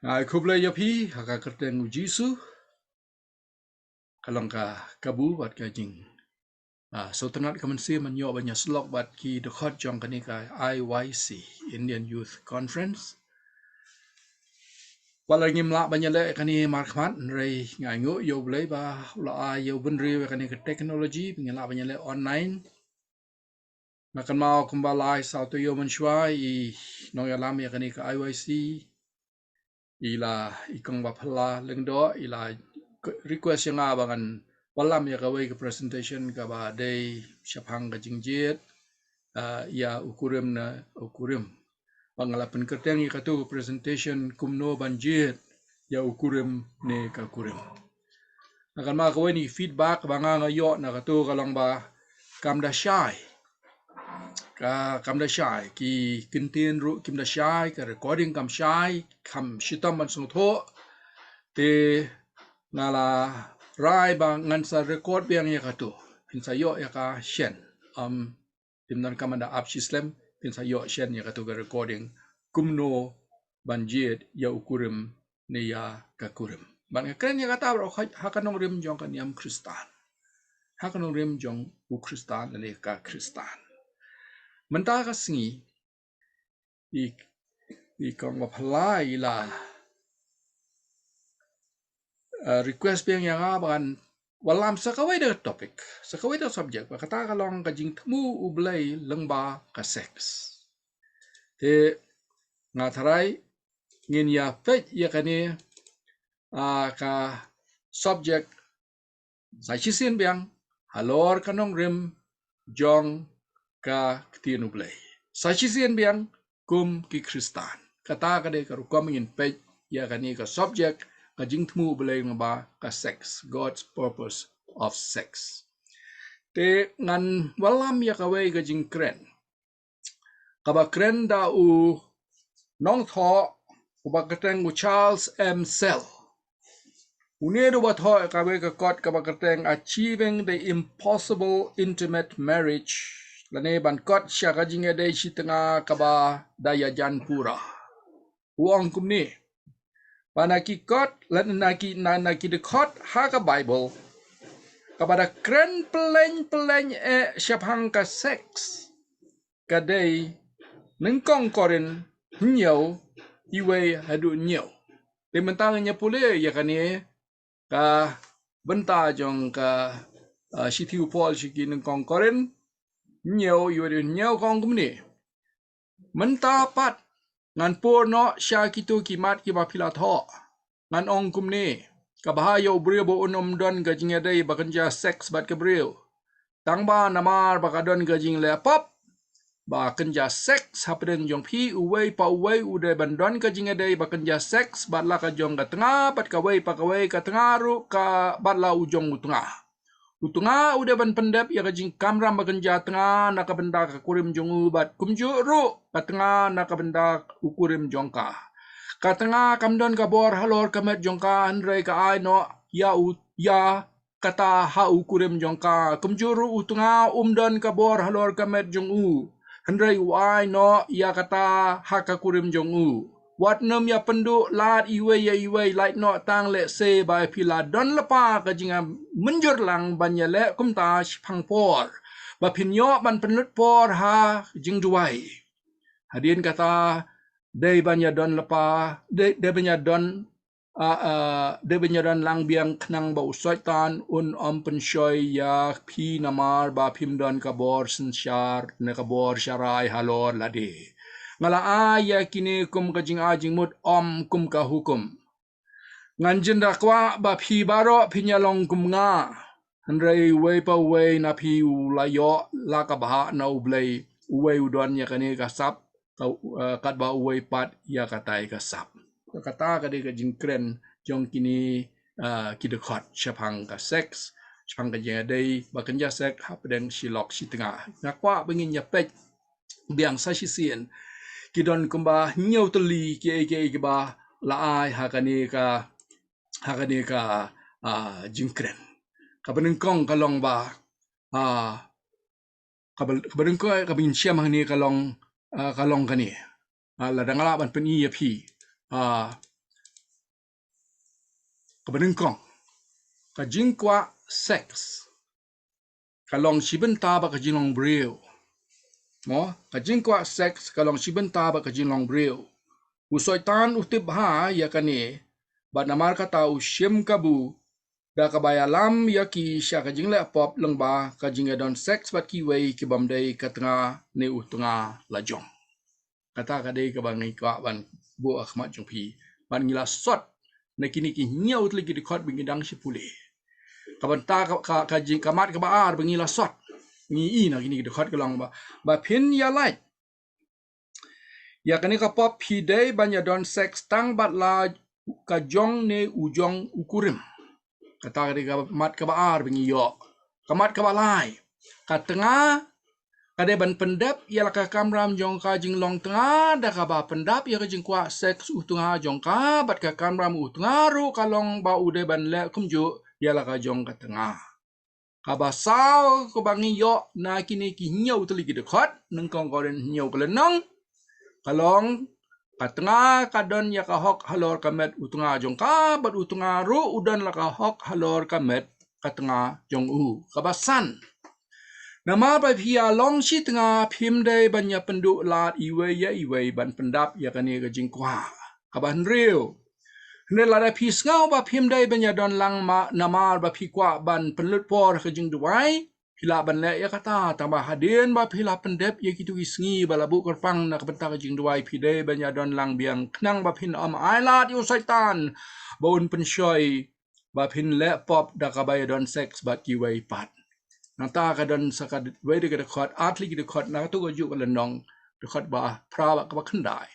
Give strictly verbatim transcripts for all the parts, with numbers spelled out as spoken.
Nga ai khublei ïa phi ha ka kyrteng u Jisu. Ka long ka kabu bad ka jing, ah, sngewtynnat ka mynsiem ban ïoh ban ïasyllok bad ki dkhot jong kane ka I Y C, Indian Youth Conference. Wat la ngim lah ban ïaleh kane markhmat, hynrei nga ainguh ïa U Blei ba u la ai ïa u bynriew ïa kane ka technology ba ngin lah ban ïaleh online. Nga kynmaw kumba lai saw taïew mynshuwa i nongïalam ïa kane ka I Y C i la, i kong Baphala Lyngdoh i la request ïa nga ba ngan wallam ïa kawei ka presentation kaba dei shaphang ka jingjied, ah, ïa u kurim ne u kurim. Ba nga la pynkyrteng ïa katu ka presentation, kumno ban jied ïa u kurim ne ka kurim. Nga kynmaw kawei na ki feedback ba nga nga ïoh na katu ka long ba kam da shai. Ka, kam da shai, ki kyntien ruh kim da shai, ka recording kam shai, kam shitom ban sngewthuh. Te nga la rai ba ngan sa record biang ïa katu. Phin sa ïoh ïa ka shen. Ym, phim donkam ban da ap shi slem, phin sa ïoh shen ïa katu ka recording, kumno ban jied ïa u kurim ne ïa ka kurim. Bad nga kren ïa kata baroh ha ka nongrim jong ka niam Khristan. Ha ka nongrim jong u Khristan ne ka Khristan. Mynta ka sngi i, i kong Baphala i la, eh, request biang ïa nga ba ngan wallam sa kawei de topic, sa kawei de subject, ba kata ka long ka jingthmu U Blei lyngba ka sex. Te nga tharai ngin ïa peit ïa kane, ah, ka subject sa shisien biang halor ka nongrim jong ka ktien U Blei. Sa shisien biang kum ki Khristan. Kata ka dei ka rukom ngin peit ïa kane ka subject, ka jingthmu U Blei lyngba ka sex, God's purpose of sex. Te ngan wallam ïa kawei ka jingkren kaba kren da u nongthoh uba kyrteng u Charles M. Sell. Une u ba thoh ïa kawei ka kot kaba kyrteng Achieving the Impossible Intimate Marriage, lane ban kot sha ka jingïadei shi tnga kaba da ïajan pura. U ong kumne ba na ki kot, lane na ki, na, na ki dkhot ha ka Bible kaba da kren pyllein pyllein eh shaphang ka sex, ka dei nyngkong Korinth hynñiew, iwei haduh hynñiew. Te mynta ngin ïa pule ïa kane ka bynta jong ka, ah, shithi u Paul sha ki nyngkong Korinth hynñiew, iwei haduh hynñiew, ka ong kumne. Mynta pat ngan pur noh sha kito ki mat kiba phi la thoh. Ngan ong kumne, ka bha ïa u briew ba un ym don ka jingïadei ba kynja sex bad ka briew, tang ba namar ba ka don ka jingleh pop ba kynja sex hapdeng jong phi. Uwei pa uwei u dei ban don ka jingïadei ba kynja sex bad la ka jong ka tnga, bad kawei pa kawei ka tnga ruh ka bad la u jong u tnga. U tnga u dei ban pyndep ïa ka jingkamram ba kynja tnga na ka bynta ka kurim jong u, bad kumjuh ruh ka tnga na ka bynta u kurim jong ka. Ka tnga kam don ka bor halor ka met jong ka, hynrei ka ai noh ïa u, ïa kata ha u kurim jong ka. Kumjuh ruh u tnga um don ka bor halor ka met jong u, hynrei u ai noh ïa kata ha ka kurim jong u. Wat nym ïa pynduh lad iwei ïa iwei, lait noh tang lehse ba phi la don lypa ka jingmynjur lang ban ïaleh kumta shaphang por, ba phin ïoh ban pynlut por ha jingduwai. Hadien kata, dei ban ïa don lypa, dei, dei ban ïa don, ah, ah, dei ban ïa don lang biang khnang ba u Soitan un ym pynshoi ïa phi namar ba phim don ka bor synshar ne ka bor sharai halor lade. Nga la ai ïa kine kum ka jingai jingmut, ym kum ka hukum. Ngan jin da kwah ba phi baroh phin ïa long kum nga. Hynrei uwei pa uwei na phi u la ïoh la ka bhah na U Blei, uwei u don ïa kane ka sap, ka, eh, katba uwei pat ïa katai ka sap. Kata ka dei ka jingkren jong kine, eh, ki dkhot shaphang ka sex, shaphang ka jingïadei ba kynja sex hapdeng shi lok shi tnga. Nga kwah ba ngin ïa peit biang sa shisien. Ki don kumba hynñiew tylli kiei kiei kiba la ai ha kane ka, ha kane ka, ah, jingkren. Kaba nyngkong ka long ba, ah, kaba, kaba nyngkong kaba ngin shem hangne ka long, ah, ka long kane. Ah, lada nga lah ban pyni ïa phi. Ah, Banyngkong, ka jingkwah sex ka long shibynta bad ka jinglong briew. Mo, ka jingkwah sex ka long shibynta bad ka jinglong briew. U Soitan u tip bha ïa kane, bad namar kata u shim kabu da kaba ïalam ïa ki sha ka jingleh pop lyngba ka jingïadon sex bad kiwei ki bym dei ka tnga ne u tnga lajong. Kata ka dei kaba ngi kwah ban buh ha khmat jong phi, bad ngi la sot na kine ki hynñiew tylli ki dkhot ba ngi dang shu pule. Ka bynta ka, ka, ka jing, ka mat kaba ar ba ngi la sot, ngi i na kine ki dkhot ka long ba, ba phin ïa lait ïa kane ka pop phi dei ban ïadon sex tang bad la ka jong ne u jong u kurim. Kata ka dei ka mat kaba ar ba ngi ïoh. Ka mat kaba lai, ka tnga ka dei ban pyndep ïa la ka kamram jong ka jinglong tnga da kaba pyndap ïa ka jingkwah sex u tnga jong ka, bad ka kamram u tnga ruh ka long ba u dei ban leh kumjuh ïa la ka jong ka tnga. Kaba saw kaba ngi ïoh na kine ki hynñiew tylli ki dkhot, nyngkong Korinth hynñiew ka lynnong, ka long, ka tnga ka don ïa ka hok halor ka met u tnga jong ka, bad u tnga ruh u don la ka hok halor ka met ka tnga jong u. Kaba san, namar ba phi ïa long shi tnga phim dei ban ïa pynduh lad iwei ïa iwei ban pyndap ïa kane ka jingkwah. Kaba hynriew, hynrei lada phi sngew ba phim dei ban ïadon lang ma, namar ba phi kwah ban pynlut por ha ka jingduwai, phi lah ban leh ïa kata, tang ba hadien ba phi la pyndep ïa kito ki sngi ba la buh kyrpang na ka bynta ka jingduwai, phi dei ban ïadon lang biang khnang ba phin ym ailad ïa u Soitan ba un pynshoi ba phin leh pop da kaba ïadon sex bad kiwei pat. Nangta ka don sa kawei de ka dkhot, ar tylli ki dkhot na kato kajuh ka lynnong, dkhot ba phra bad kaba khyndai.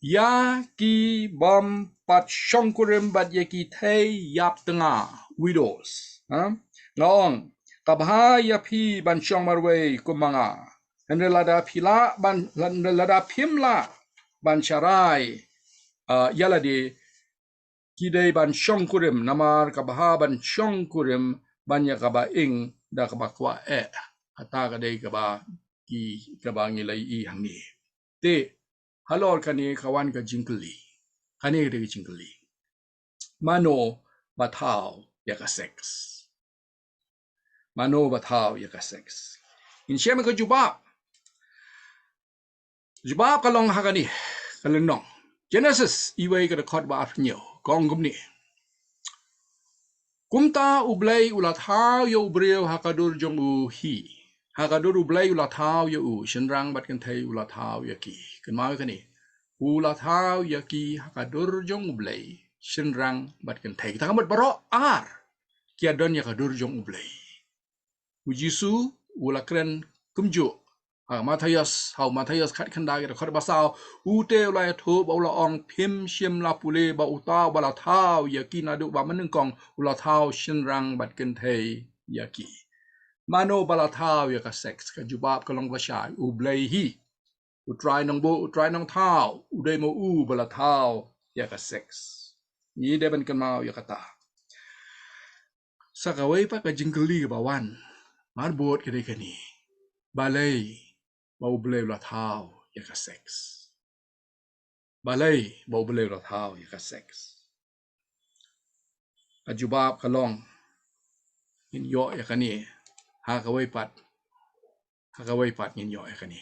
Ïa ki bym pat shongkurim bad ïa ki thei ïap tnga, widows. Ha? Nga ong, ka bha ïa phi ban shong marwei kum ma nga. Hynrei lada phi lah ban, lada phim lah ban sharai, ah, ïa lade, ki dei ban shongkurim, namar ka bha ban shongkurim ban ïa kaba ing da kaba kwah eh. Kata ka dei kaba ki, kaba ngi la ïohi hangne. Te halor kane ka wan ka jingkylli. Kane ka dei ka jingkylli. Mano ba thaw ïa ka sex? Mano ba thaw ïa ka sex? Ngin shem ka jubab. Jubab ka long ha kane ka lynnong Genesis, iwei ka dkhot ba arphew hynñiew, ka ong kumne. Kumta U Blei u la thaw ïa u briew ha ka dur jong u hi. Ha ka dur U Blei u la thaw ïa u, shynrang bad kynthei u la thaw ïa ki. Kynmaw ïa kane. U la thaw ïa ki ha ka dur jong U Blei, shynrang bad kynthei. Kita ka mut baroh ar ki ïa don ïa ka dur jong U Blei. U Jisu u la kren kumjuh ha Mathaios, ha u Mathaios khatkhyndai ka dkhot ba saw, ute u la ïathuh bad u la ong, phim shym la pule ba uta uba la thaw ïa ki naduh ba mynnyngkong u la thaw shynrang bad kynthei ïa ki. Mano ba la thaw ïa ka sex? Ka jubab ka long ba shai, U Blei hi. U Trai Nongbuh, U Trai Nongthaw, u dei mo u ba la thaw ïa ka sex. Ngi dei ban kynmaw ïa kata. Sa kawei pat ka jingkylli kaba wan marbud ka dei kane. Balei ba U Blei u la thaw ïa ka sex? Balei ba U Blei u la thaw ïa ka sex? Ka jubab ka long, ngin ïoh ïa kane ha kawei pat. Ha kawei pat ngin ïoh ïa kane.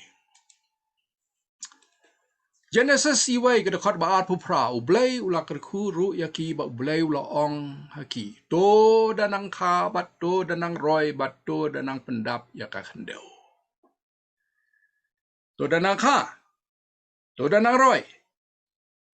Genesis iwei ka dkhot ba arphew phra, U Blei u la kyrkhu ruh ïa ki bad U Blei u la ong ha ki, to da nang kha bad to da nang roi bad to da nang pyndap ïa ka khyndew. To da nang kha, to da nang roi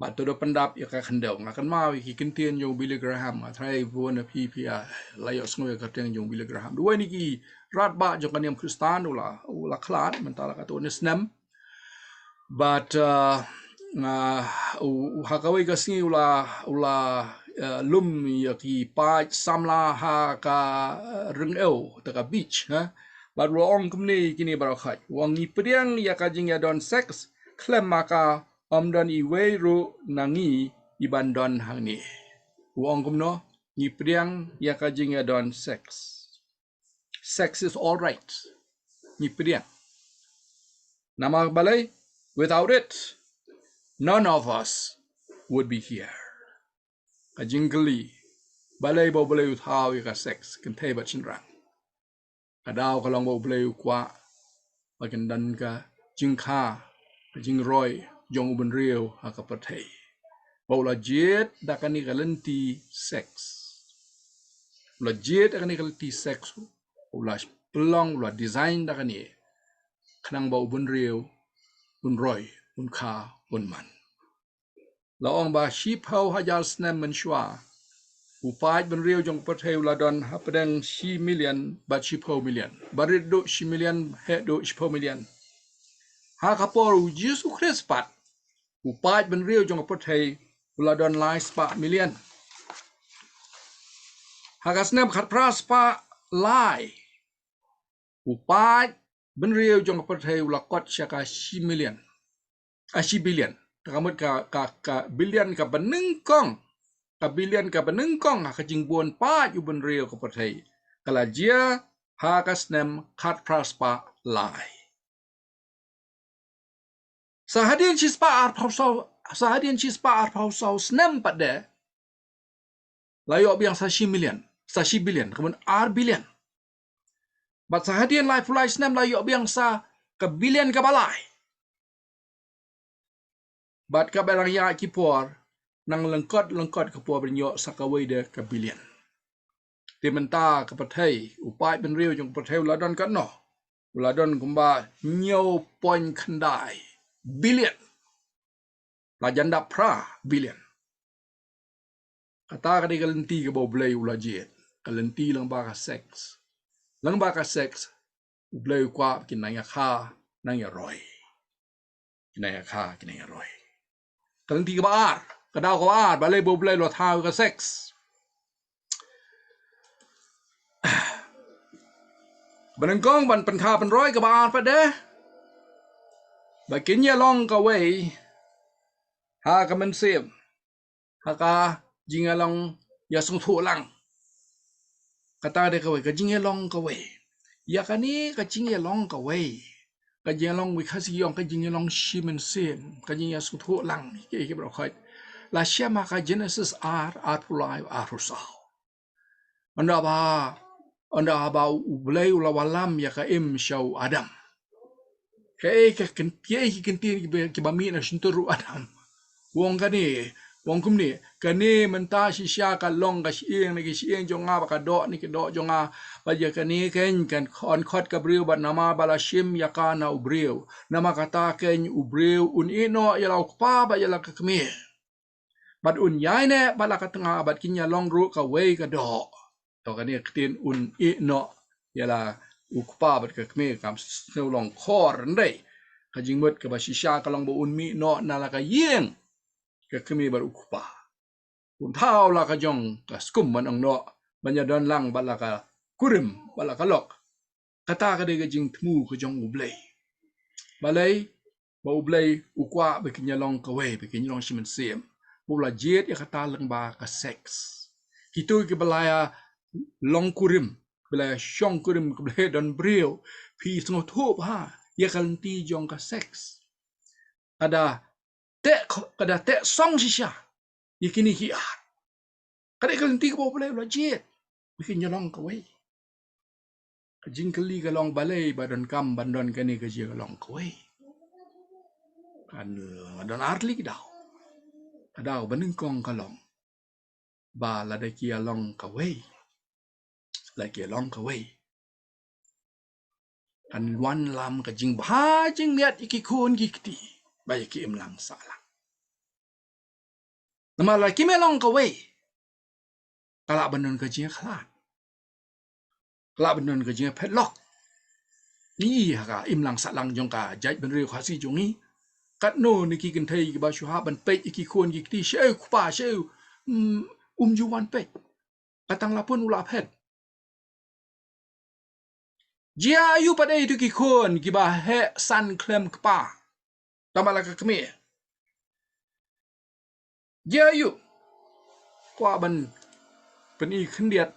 bad to da pyndap ïa ka khyndew. Nga kynmaw ïa ki kyntien jong u Billy Graham, nga tharai bun na phi phi ïa la ïohsngew ïa ka kyrteng jong u Billy Graham. Duwai na ki radbah jong ka niam Khristan u la, u la khlad mynta la katto katne snem. Bad, uh, uh, u, u ha kawei ka sngi u la, u la, uh, lum ïa ki paid samla ha ka, uh, ryngew, ha ka beach, ha. Bad u la ong kumne ïa kine baroh khoit. U ong, ngi pdiang ïa ka jingïadon sex khlem ma ka, ym don iwei ruh na ngi i ban don hangne. U ong kumno? Ngi pdiang ïa ka jingïadon sex. Sex is all right. Ngi pdiang. Namar balei? Without it, none of us would be here. Ka jingkylli. Balei ba U Blei u thaw ïa ka sex, kynthei bad shynrang? Ka daw ka long ba U Blei u kwah ba kin don ka jingkha, ka jingroi jong u bynriew ha ka pyrthei. Ba u la jied da kane ka lynti sex. U la jied da kane ka lynti sex. U la pynlong, u la design da kane. Khnang ba u bynriew un roi, un kha, un man. La ong ba shiphew hajar snem mynshuwa, u paid bynriew jong ka pyrthei u la don hapdeng shi million bad shiphew million. Barit duh shi million, heh duh shiphew million. Ha ka por u Jisu Khrist pat, u paid bynriew jong ka pyrthei u la don lai spah million. Ha ka snem khatphra spah lai, u paid bynriew jong ka pyrthei u la kot sha ka shi million. A shi billion. Te ka mut ka, ka, ka billion kaba nyngkong. Ka billion kaba nyngkong ha ka jingbun paid u bynriew ka pyrthei ka la jia ha ka snem khatphra spah lai. Sa hadien shi spah arphew saw, sa hadien shi spah arphew saw snem pat de, la ïoh biang sa shi million, sa shi billion, ka mut ar billion. Bad sa hadien laiphew lai snem la ïoh biang sa ka billion kaba lai. Bad kaba dang ïaid ki por, nang lyngkot lyngkot ka por ban ïoh sa kawei de ka billion. Te mynta ka pyrthei, u paid bynriew jong ka pyrthei u la don katno? U la don kumba hynñiew point khyndai billion. La jan dap phra billion. Kata ka dei ka lynti kaba U Blei u la jied. Ka lynti lyngba ka sex. Lyngba ka sex, U Blei u kwah ba kin nang ïakha, nang ïaroi. Kin nang ïakha, kin nang ïaroi. Ka lynti kaba ar, ka daw kaba ar, balei ba U Blei u la thaw ka sex. Ba nyngkong ban pynkha pynroi kaba ar pat de, ba kin ïalong kawei ha ka mynsiem, ha ka jingïalong ïasngewthuh lang. Kata de kawei, ka jingïalong kawei. Ïa kane ka jingïalong kawei, ka jingïalong, wi Khasi ong ka jingïalong shi mynsiem, ka jingïasngewthuh lang, ki, ki baroh khoit. La shem ha ka Genesis ar, arphew lai, arphew saw. Ynda ba, ynda ba U Blei u la wallam ïa ka im sha u Adam. Kaei ka kyn-, kaei ki kyntien kiba, kiba mih na shyntur u Adam. U ong kane, u ong kumne, kane mynta shisha ka long ka shyieng na ki shyieng jong nga bad ka doh na ki doh jong nga, bad ïa kane keiñ kan khot ka briew bad namar ba la shim ïa ka na u briew. Namar kata keiñ u briew un ïehnoh ïa la u kpa bad ïa la ka kmie. Bad un ïaineh bad la ka tnga bad kin ïalong ruh kawei ka doh. To kane ka ktien un ïehnoh ïa la u kpa bad ka kmie kam sngewlong khor ndei. Ka jingmut kaba shisha ka long ba un mih noh na la ka ïing ka kmie bad u kpa. Un thaw la ka jong ka skum ban ong noh ban ïadon lang bad la ka kurim bad la ka lok. Kata ka dei ka jingthmu ka jong U Blei. Balei ba U Blei u kwah ba kin ïalong kawei, ba kin ïalong shi mynsiem. Ba u la jied ïa kata lyngba ka sex. Kito kiba la ïa long kurim, ba la ïa shong kurim, kiba la ïa don briew, phi sngewthuh bha ïa ka lynti jong ka sex. Ka da teh, ka da teh song shisha ïa kine ki ar. Ka dei ka lynti kaba U Blei u la jied ba kin ïalong kawei. Ka jingkylli ka long balei ba donkam ban don kane ka jingïalong kawei. Kan don ar tylli ki daw. Ka daw ba nyngkong ka long ba lada ki ïalong kawei, lada ki ïalong kawei, kan wan lam ka jingbha jingmiat ïa ki khun ki kti bad ïa ki imlang sahlang. Namar lada kim ïalong kawei, ka lah ban don ka jingïakhlad, ka lah ban don ka jingïaphetlok. Ngi i ha ka imlang sahlang jong ka jaitbynriew Khasi jong ngi, katno na ki kynthei kiba shu hap ban peit ïa ki khun ki kti, shaei u kpa, shaei u, mm, um ju wan peit. Ka tang la pun u la phet. Jia aïu pat ïa kito ki khun kiba heh san khlem kpa tang ba la ka kmie? Jia aïu? Kwah ban pyni khyndiat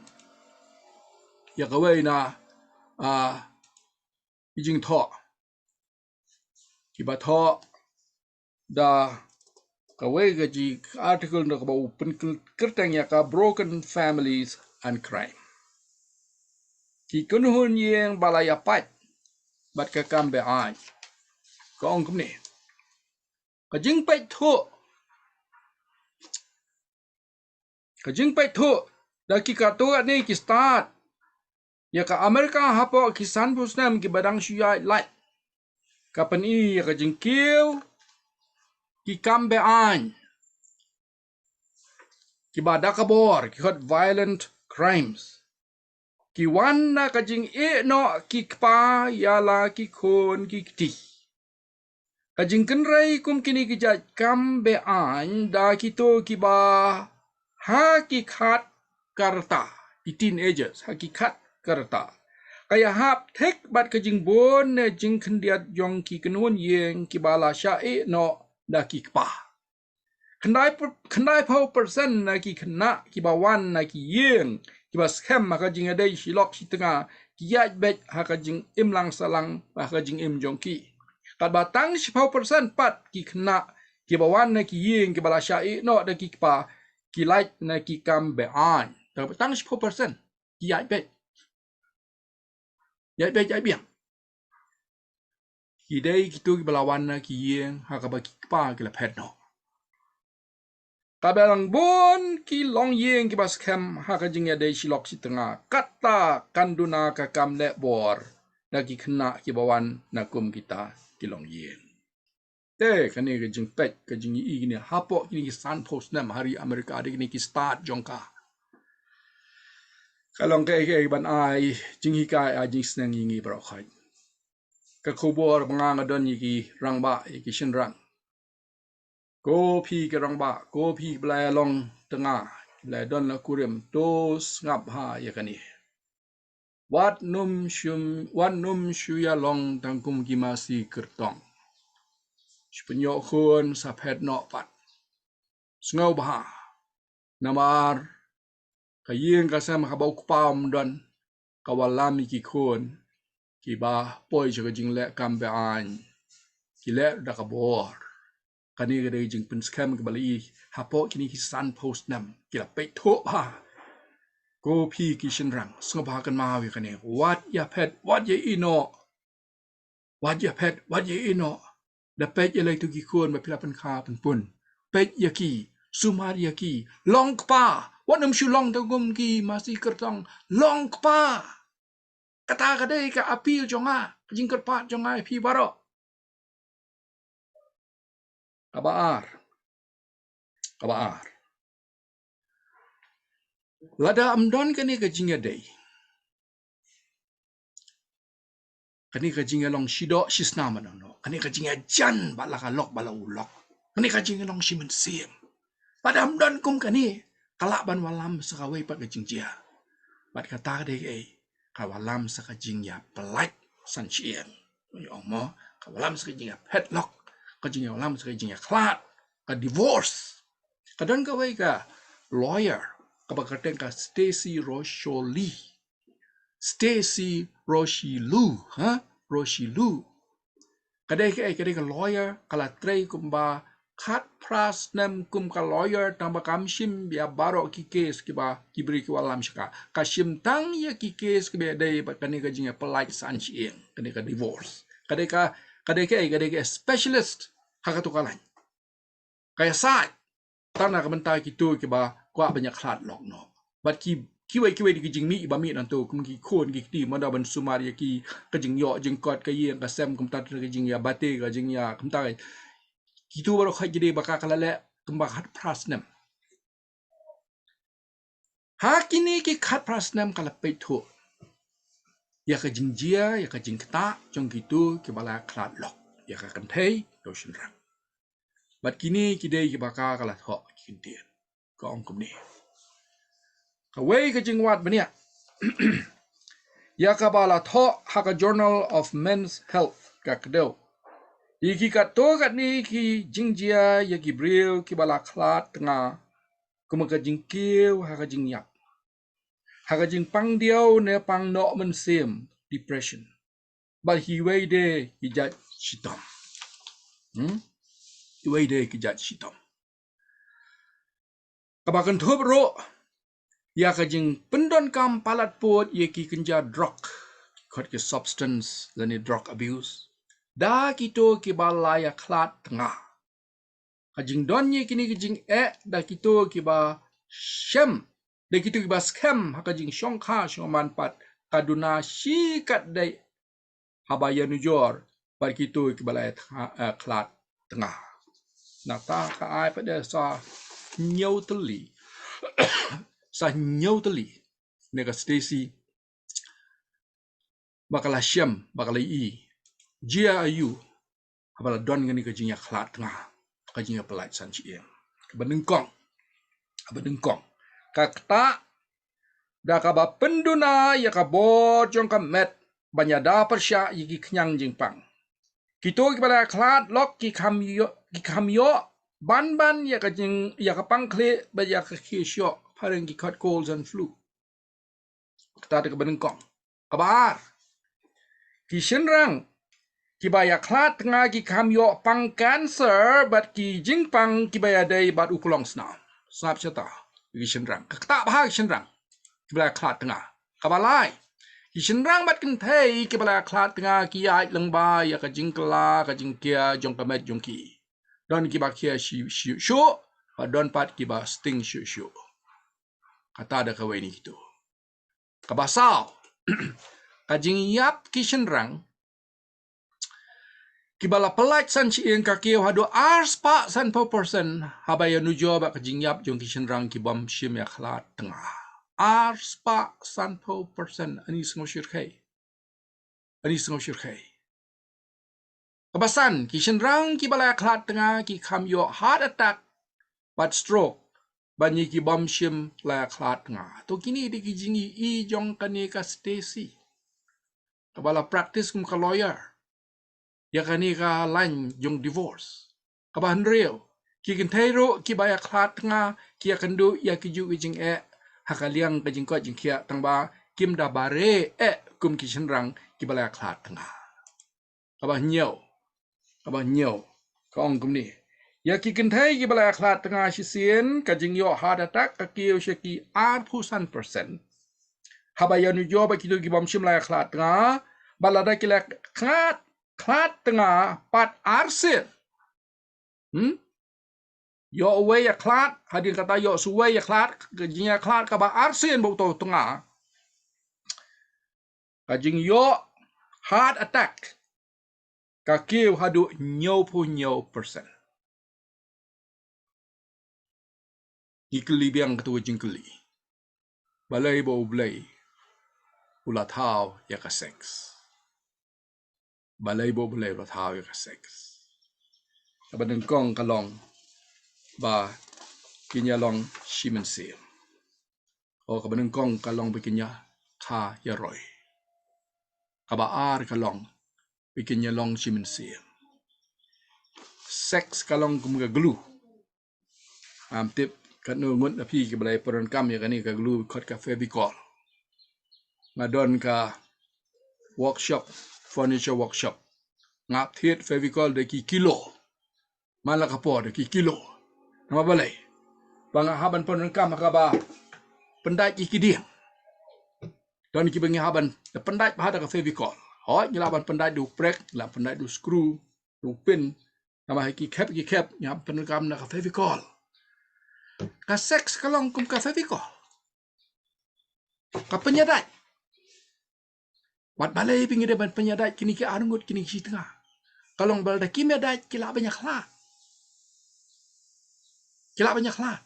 ïa kawei na, ah, ki jingthoh kiba thoh da Kawei ka jing article na kaba u pynkyrteng ïa ka Broken Families and Crime. Ki kynhun ïing ba la ïapait bad ka kam be-aiñ. Ka ong kumne. Ka jingpeit thuh. Ka jingpeit thuh da ki katto katne ki stad ïa ka Amerika hapoh ki sanphew snem kiba dang shu ïaid lait. Ka pyni ïa ka jingkiew ki kam be-aiñ kiba da ka bor, ki khot violent crimes. Ki wan na ka jingïehnoh ki kpa ïa la ki khun ki kti. Ka jingkynrei kum kine ki jait kam be-aiñ da kito kiba ha ki khat ka rta, ki teenagers, ha ki khat ka rta, ka ïahap thik bad ka jingbun ne jingkhyndiat jong ki kynhun ïing kiba la shah ïehnoh da ki kpa. Khyndai per-, khyndaiphew percent na ki khynnah kiba wan na ki ïing kiba skhem ha ka jingïadei shi lok shi tnga, ki ïaid beit ha ka jingimlang sahlang bad ha ka jingim jong ki. Katba tang shiphew percent pat ki khynnah kiba wan na ki ïing kiba la shah ïehnoh da ki kpa, ki lait na ki kam be-aiñ. Tang, tang shiphew percent ki ïaid beit. Ïaid beit, ïaid biang. Ki dei kito kiba la wan na ki ïing ha kaba ki kpa ki la phet noh. Kaba lang bun ki longïing kiba skhem ha ka jingïadei shi lok shi tnga, kata kan duna ka kam leh bor na ki khynnah kiba wan na kum kita ki longïing. Te kane ka jingpeit, ka jingïohi kine hapoh kine ki sanphew snem ha ri Amerika, ha kine ki stad jong ka, ka long kaei kaei ban ai jinghikai, ai jingsneng ïa ngi baroh khoit. Ka khubor ba nga nga don ïa ki rangbah, ïa ki shynrang. Ko phi ki rangbah, ko phi ba la ïalong tnga, la ïadon la kurim, to sngap bha ïa kane. Wat nym shu, wat nym shu ïalong tang kum ki masi kyrtong. Shu pynïoh khun sa phet noh pat. Sngewbha. Namar ka ïing ka sem kaba u kpa um don, ka wallam ïa ki khun kiba poi sha ka jingleh kam be-aiñ, ki leh da ka bor. Kane ka dei ka jingpynskhem kaba la i hapoh kine ki sanphew snem, ki la peit thuh bha. Ko phi ki shynrang, sngewbha kynmaw ïa kane. Wat ïa phet, wat ïa ïehnoh. Wat ïa phet, wat ïa ïehnoh. Da peit ïa la itu ki khun ba phi la pynkha pynpun. Peit ïa ki, sumar ïa ki. Long kpa, wat nym shu long tang kum ki masi kyrtong. Long kpa. Kata ka dei ka appeal jong nga, ka jingkyrpad jong nga ïa phi baroh. Kaba ar. Kaba ar. Lada ym don kane ka jingïadei, kane ka jingïalong shi doh shi snam, ano, kane ka jingïajan ba la ka lok ba la u lok, kane ka jingïalong shi mynsiem, lada ym don kum kane, ka lah ban wallam sa kawei pat ka jingjia. Bad kata ka dei kaei? Ka wallam sa ka jingïapyllait san shyieng. Ïa, ong mo, ka wallam sa ka jingïaphetlok, ka jingïa, wallam sa ka jingïakhlad, ka divorce. Ka don kawei ka lawyer kaba kyrteng ka Stacy Rosholi. Stacy Roshi Lu, ha? Roshi Lu. Ka dei kaei? Ka dei ka lawyer, ka la trei kumba khatphra snem kum ka lawyer, tang ba kam shim ïa baroh ki case kiba ki briew ki wallam sha ka. Ka shim tang ïa ki case kiba dei bad kane ka jingïapyllait san shyieng, kane ka divorce. Ka dei ka, ka dei kaei? Ka dei ka specialist ha kato ka lain. Ka ïasaid tang na ka bynta kito kiba kwah ban ïakhlad lok noh. Bad ki, kiwei kiwei de ki jingmih ba mih nangto, kum ki khun ki kti, mano ban sumar ïa ki, ka jingïoh jingkot, ka ïing ka sem, kumta ter ka jingïabate, ka jingïa, kumta ka. Kito baroh khoit ki dei ba ka, ka la leh kumba khatphra snem. Ha kine ki khatphra snem ka la peit thuh ïa ka jingjia, ïa ka jingktah jong kito kiba la khlad lok, ïa ka kynthei, ïa u shynrang. Bad kine ki dei kiba ka, ka la thoh ki ktien. Ka ong kumne. Kawei ka jingwad bniah ïa kaba la thoh ha ka Journal of Men's Health, ka kdew ïa ki katto katne ki jingjia ïa ki briew kiba la khlad tnga, kum ka jingkiew ha ka jingïap, ha ka jingpang diaw ne pang noh mynsiem, depression. Bad kiwei de ki jait shitom. Hmm? Kiwei de ki jait shitom. Kaba kynthup ruh ïa ka jingpyndonkam palat pud ïa ki kynja drok, khot ki substance lane drug abuse, da kito kiba la ïakhlad tnga. Ka jingdon ïa kine ki jingeh da kito kiba shem, da kito kiba skhem ha ka jingshongkha shongman pat, ka duna shi katdei haba ïanujor bad kito kiba la ïa tnga, eh, khlad tnga. Nangta ka ai pat de sa hynñiew tylli, sa hynñiew tylli ne ka Stacey, ba ka la shem, ba ka la ïohi jia aiu haba la don kane ka jingïakhlad tnga, ka jingïapyllait san shyieng. Kaba nyngkong, kaba nyngkong, ka ktah da kaba pynduna ïa ka bor jong ka met ban ïada pyrshah ïa ki khñiang jingpang. Kito kiba la ïakhlad lok ki kham ïoh, ki kham ïoh ban ban ïa ka jing, ïa ka pang khlieh bad ïa ka khie shoh, phareng ki khot colds and flu. Kata da kaba nyngkong. Kaba ar, ki shynrang kiba ïakhlad tnga ki kham ïoh pang cancer bad ki jingpang kiba ïadei bad u klong snam. Sngap shata, ki shynrang. Ka ktah bha ki shynrang kiba la ïakhlad tnga. Kaba lai, ki shynrang bad kynthei kiba la ïakhlad tnga ki ïaid lyngba ïa ka jingkylla, ka jingkhia jong ka met jong ki. Don kiba khia shu, shu, shu, bad don pat kiba sting shu, shu. Kata da kawei na kito. Kaba saw, ka jingïap ki shynrang kiba la pyllait san shyieng ka kiew haduh arspah sanphew percent haba ïanujor bad ka jingïap jong ki shynrang ki bym shym ïakhlad tnga. Arspah sanphew percent, ani sngew shyrkhei. Ani sngew shyrkhei. Kaba san, ki shynrang kiba la ïakhlad tnga ki kham ïoh heart attack bad stroke ban ïa ki bym shym la ïakhlad tnga. To kine dei ki jingïohi jong kane ka Stacey, kaba la practice kum ka lawyer ïa kane ka line jong divorce. Kaba hynriew, ki kynthei ruh kiba ïakhlad tnga ki ïakynduh ïa ki juh ki jingeh ha ka liang ka jingkoit jingkhiah, tangba kim da bareh eh kum ki shynrang kiba la ïakhlad tnga. Kaba hynñiew, kaba hynñiew, ka ong kumne. Ïa ki kynthei kiba la ïakhlad tnga shisien, ka jingïoh heart attack ka kiew sha ki arphew san percent haba ïanujor bad kito ki bym shym la ïakhlad tnga. Bad lada ki la khlad, khlad tnga pat arsien, hmm? Ïoh uwei ïakhlad, hadien kata ïoh sa uwei ïakhlad, ka jingïakhlad kaba arsien bad uto u tnga, ka jingïoh heart attack ka kiew haduh hynñiewphew hynñiew percent. Ngi kylli biang katu ka jingkylli, balei ba U Blei u la thaw ïa ka sex? Balei ba U Blei u la thaw ïa ka sex? Kaba nyngkong ka long ba kin ïa long shi mynsiem. O, kaba nyngkong ka long ba kin ïa kha ïa roi. Kaba ar ka long ba kin ïa long shi mynsiem. Sex ka long kum ka glue. Ngam tip katno ngut na phi kiba la pyndonkam ïa kane ka glue khot ka Fevicol. Nga don ka workshop, furniture workshop. Nga ap thied Fevicol da ki kilo. Man la ka por da ki kilo. Namar balei? Ba nga hap ban pyndonkam ha kaba pyndait ïa ki dieng. Don kiba ngi hap ban da pyndait bha da ka Fevicol. Hooid, ngi lah ban pyndait da u prek, ngi lah pyndait da u skru, da u pin. Namar ha ki khep ki khep ngi hap pyndonkam na ka Fevicol. Ka sex ka long kum ka Fevicol, ka pynïadait. Wat balei ba ngi dei ban pynïadait kine ki arngut, kine ki shi tnga? Ka long ba lada kim ïadait ki lah ban ïakhlad. Ki lah ban ïakhlad.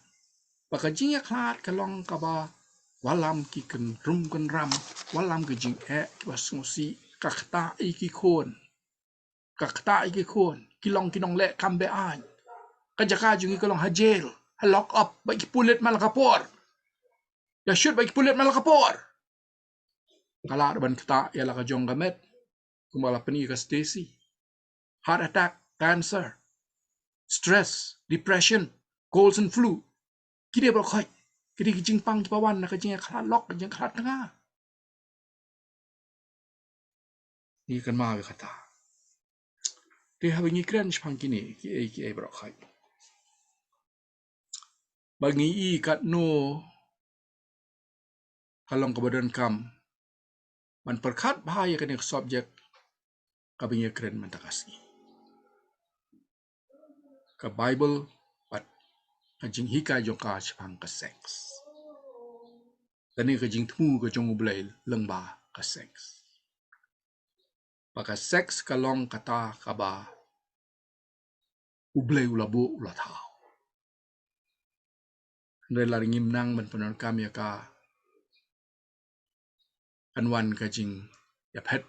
Ba ka jingïakhlad ka long kaba wallam ki kynrum kynram, wallam ki jingeh kiba sngewsih, ka ktah ïa ki khun. Ka ktah ïa ki khun, ki long ki nongleh kam be-aiñ. Ka jaka jong ngi ka long ha jail, ha lock up, bad ki pulit man la ka por. Ïa shoot bad ki pulit man la ka por. Ka lah ban ktah ïa la ka jong ka met, kumba la pyni ka Stacey. Heart attack, cancer, stress, depression, colds and flu. Ki dei baroh khoit, ki dei ki jingpang kiba wan na ka jingïakhlad lok, ka jingïakhlad tnga. Ngi kynmaw ïa kata. Te haba ngi kren shaphang kine kiei kiei baroh khoit, ba ngi i katno ka long kaba donkam ban pyrkhat bha ïa kane ka subject kaba ngi ïa kren mynta ka sngi. Ka Bible bad ka jinghikai jong ka shaphang ka sex. Kane ka jingthmu ka jong U Blei lyngba ka sex. Ba ka sex ka long kata kaba U Blei u la buh u la thaw. Hynrei lada ngim nang ban pyndonkam ïa ka, kan wan ka jingïaphet.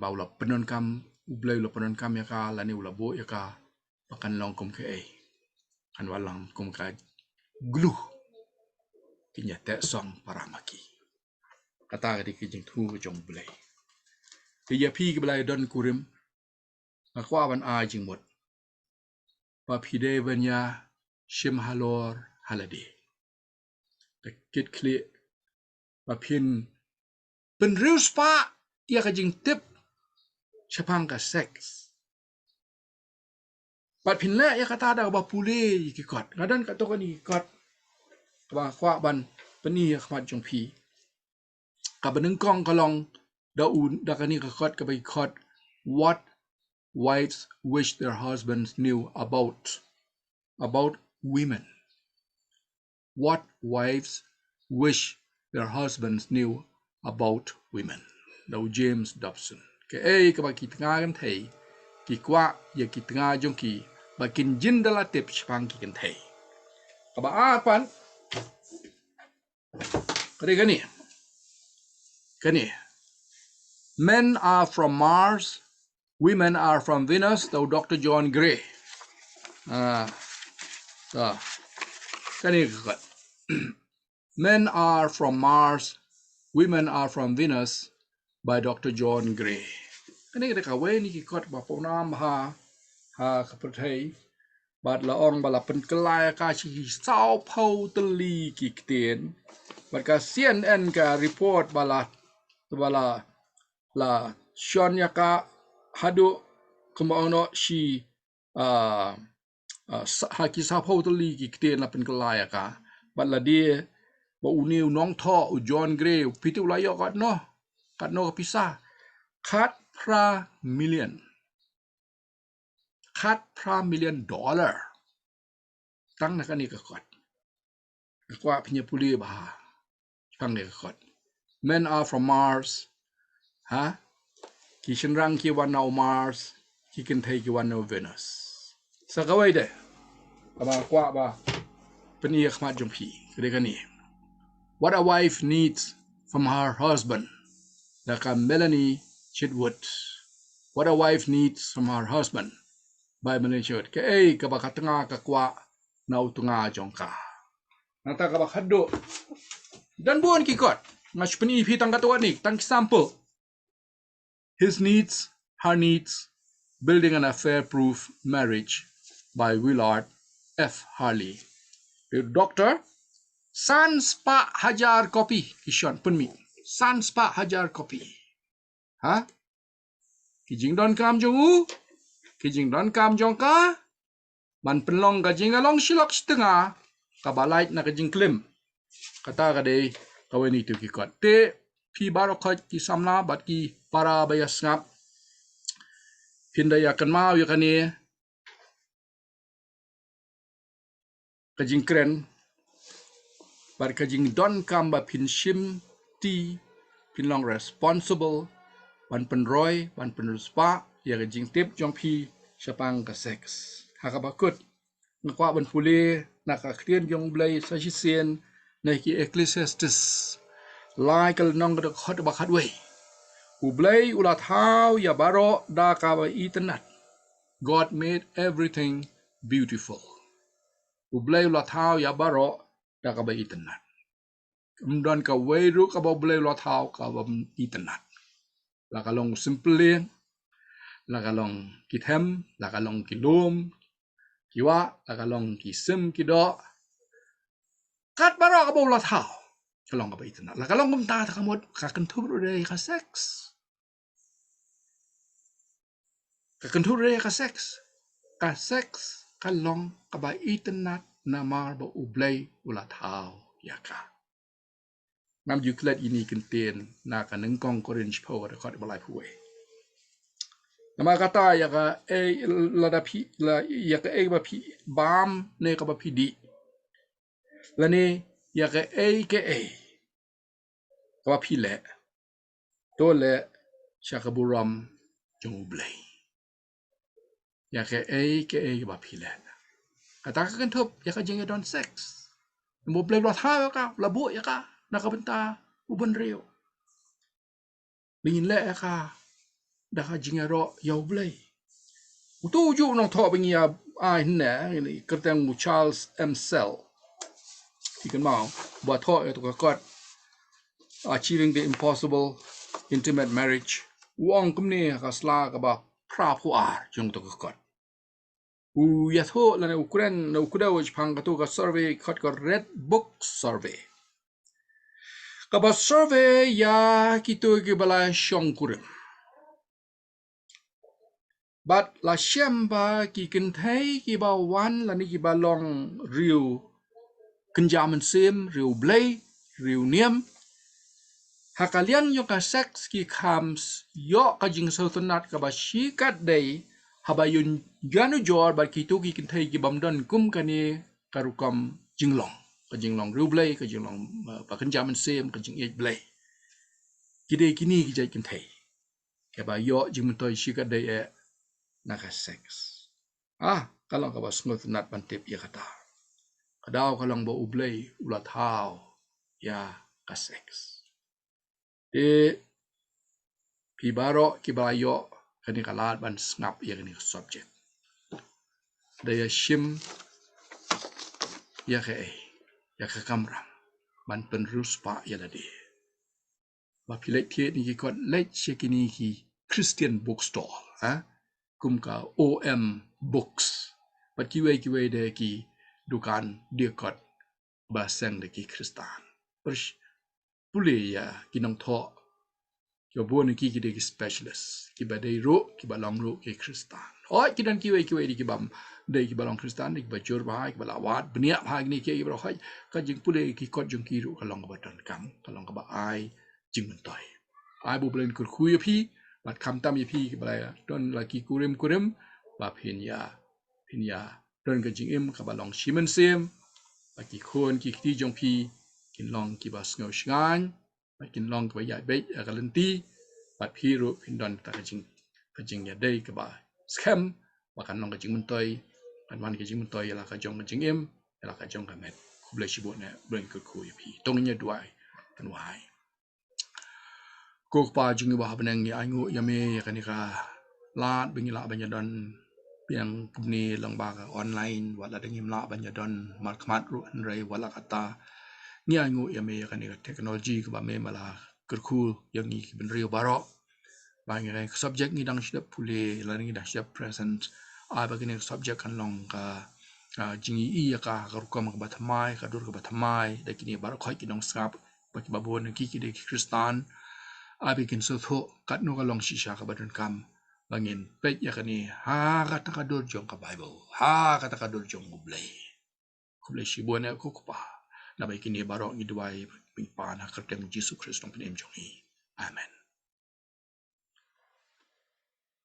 Ba u la pyndonkam, U Blei u la pyndonkam ïa ka, lane u la buh ïa ka, ba kan long kum kaei? Kan wan long kum ka glue. Kin ïa teh song para ma ki. Kata ka dei ka jingthmu ka jong U Blei. Te ïa phi kiba la don kurim, nga kwah ban ai jingmut ba phi dei ban ïa shim halor ha lade. Te kit khlieh ba phin pynriewspah ïa ka jingtip shaphang ka sex. Bad phin leh ïa kata da kaba pule ïa ki kot. Nga don katto katne ki kot kaba nga kwah ban pyni ha khmat jong phi. Kaba nyngkong ka long da u, da kane ka kot kaba ki khot: What wives wish their husbands knew about, about women. What wives wish their husbands knew about women. Da u James Dobson. Kaei kaba ki tnga kynthei ki kwah ïa ki tnga jong ki ba kin jin da la tip shaphang ki kynthei. Kaba ar pat ka dei kane. Kane. Men are from Mars, women are from Venus, da u Doctor John Gray. Ah, da. Kane ka kot. Men are from Mars, women are from Venus, by Doctor John Gray. Kane ka dei kawei na ki kot ba pawnam ha, ha ka pyrthei. Bad la ong ba la pynkylla ïa ka sha ki sawphew tylli ki ktien. Bad ka C N N ka report ba la, ba la, la shon ïa ka haduh kumba ong noh shi, ah, ah, sa-, ha ki sawphew tylli ki ktien la pynkylla ïa ka. Bad la dei ba une u nongthoh u John Gray, phi tip u la ïoh katno, katno ka pisa? Khatphra million. Khatphra million dollar. Tang na kane ka kot. Nga kwah phin ïa pule bha shaphang kane ka kot. Men are from Mars. Ha? Ki shynrang ki wan na u Mars, ki kynthei ki wan na u Venus. Sa kawei de kaba nga kwah ba pyni ha khmat jong phi, ka dei kane: What a wife needs from her husband, da ka Melanie Chitwood. What a wife needs from her husband, by Melanie Chitwood. Kaei kaba ka tnga ka kwah na u tnga jong ka. Nangta kaba khatduh, don bun ki kot. Nga shu pyni phi tang katto katne, tang ki sample. His Needs, Her Needs, Building an Affair Proof Marriage, by Willard F Harley. Doctor, san spah hajar kopi ki shon pynmih. San spah hajar kopi. Ha? Ki jingdonkam jong u, ki jingdonkam jong ka, ban pynlong ka jingïalong shilok shitnga kaba lait na ka jingklim. Kata ka dei kawei na kitu ki kot. Te phi baroh khoit ki samla bad ki para ba ïa sngap, phin da ïa kynmaw ïa kane ka jingkren bad ka jingdonkam ba phin shim ti, phin long responsible ban pynroi, ban pynriewspah ïa ka jingtip jong phi shaphang ka sex. Ha kaba kut, nga kwah ban pule na ka ktien jong U Blei sa shisien na ki Ecclesiastes lai ka lynnong, ka dkhot ba khatwei. U Blei u la thaw ïa baroh da kaba itynnat. God made everything beautiful. U Blei u la thaw ïa baroh da kaba itynnat. Ym don kawei ruh kaba U Blei u la thaw kaba itynnat. La ka long u sympyllieng, la ka long ki them, la ka long ki lum ki wah, la ka long ki sim ki doh. Kat baroh kaba u la thaw ka long kaba itynnat. La ka long kumta, te ka mut ka kynthup ruh de ïa ka sex. Ka kynthup ruh de ïa ka sex. Ka sex ka long kaba itynnad namar ba U Blei u la thaw ïa ka. Ngam ju klet ïa kine ki kyntien na ka nyngkong Korinth shiphew, ka dkhot ba laiphew wei. Namar kata ïa kaei lada phi, la, ïa kaei ba phi bam ne kaba phi dih, lane ïa kaei kaei kaba phi leh, to leh sha ka burom jong U Blei. Ïa kaei kaei kaba phi leh. Kata ka kynthup ïa ka jingïadon sex. Namar U Blei u la thaw ïa ka, u la buh ïa ka na ka bynta u bynriew. Ba ngin leh ïa ka da ka jingïaroh ïa U Blei. Uto u juh u nongthoh ba ngi ïa ai hynne, kyrteng u Charles Ellul. Phi kynmaw, ba thoh ïa kato ka kot Achieving the Impossible, Intimate Marriage. U ong kumne ha ka sla kaba phra phew ar jong kato ka kot. U ïathuh lane u kren, u kdew shaphang kato ka survey, khot ka Red Book Survey, kaba survey ïa kito kiba la shongkurim bad la shem ba ki kynthei kiba wan lane kiba long riew kynja mynsiem, riew Blei, riew niam, ha ka liang jong ka sex ki kham ïoh ka jingsngewtynnad kaba shikatdei haba ïoh ïanujor bad kito ki kynthei kibym don kum kane ka rukom jinglong, ka jinglong riew Blei, ka jinglong, eh, ba kynja mynsiem, ka jingïeit Blei. Ki dei kine ki jait kynthei kiba ïoh jingmyntoi shikatdei eh na ka sex. Ah, ka long kaba sngewtynnad ban tip ïa kata. Ka daw ka long ba U Blei u la thaw ïa ka sex. Te phi baroh kiba ïoh kane ka lad ban sngap ïa kane ka subject, da ïa shim ïa kaei, ïa ka kamram ban pynriewspah ïa lade. Ba phi leit thied ne ki kot, leit sha kine ki Christian bookstall, ha? Kum ka O M Books bad kiwei kiwei de ki dukan die kot ba seng da ki Khristan. Pyrsh-, pule ïa ki nongthoh, kiba bun ki, ki dei ki specialist, kiba dei ruh, kiba long ruh ki Khristan. Hooid, ki don kiwei kiwei de kibym dei kiba long Khristan, de kiba jur bha, kiba la wad bniah bha kine kiei kiei baroh. Hooid, ka jingpule ki kot jong ki ruh ka long kaba donkam, ka long kaba ai jingmyntoi. Ai ba U Blei un kyrkhu ïa phi, bad khamtam ïa phi kiba la don la ki kurim kurim, ba phin ïa, phin ïa don ka jingim kaba long shi mynsiem, ba ki khun ki kti jong phi kin long kiba sngew shngaiñ, ba kin long kiba ïaid beit ïa ka lynti, bad phi ruh phin don kata ka jing, ka jingïadei kaba skhem, ba kan long ka jingmyntoi, kan wan ka jingmyntoi ïa la ka jong ka jingim, ïa la ka jong ka met. Khublei shibun eh, U Blei un kyrkhu ïa phi. To ngin ïa duwai, kan wai. Ko Kpa jong ngi ba ha bneng, ngi ainguh ïa me ïa kane ka lad ba ngi lah ban ïadon biang kumne lyngba ka online, wat la da ngim lah ban ïadon markhmat ruh, hynrei wat la katta ngi ainguh ïa me ïa kane ka technology kaba me me la kyrkhu ïa ngi ki bynriew baroh. Ba ngi, kane ka subject ngi dang shu dep pule, lane ngi dang shu dep present, ai ba kane ka subject kan long ka, ah, jingïohi ïa ka, ka rukom kaba thymmai, ka dur kaba thymmai da kine baroh khoit ki nongsngap, ba kiba bun ki, ki dei ki Khristan. Ai ba kin sngewthuh katno ka long shisha kaba donkam ba ngin peit ïa kane ha kata ka dur jong ka Baibl, ha kata ka dur jong U Blei. Khublei shibun eh ko Kpa. Naba ïa kine baroh ngi duwai, ngi pan ha ka kyrteng Jisu Khrist, Nongpynim jong ngi. Amen.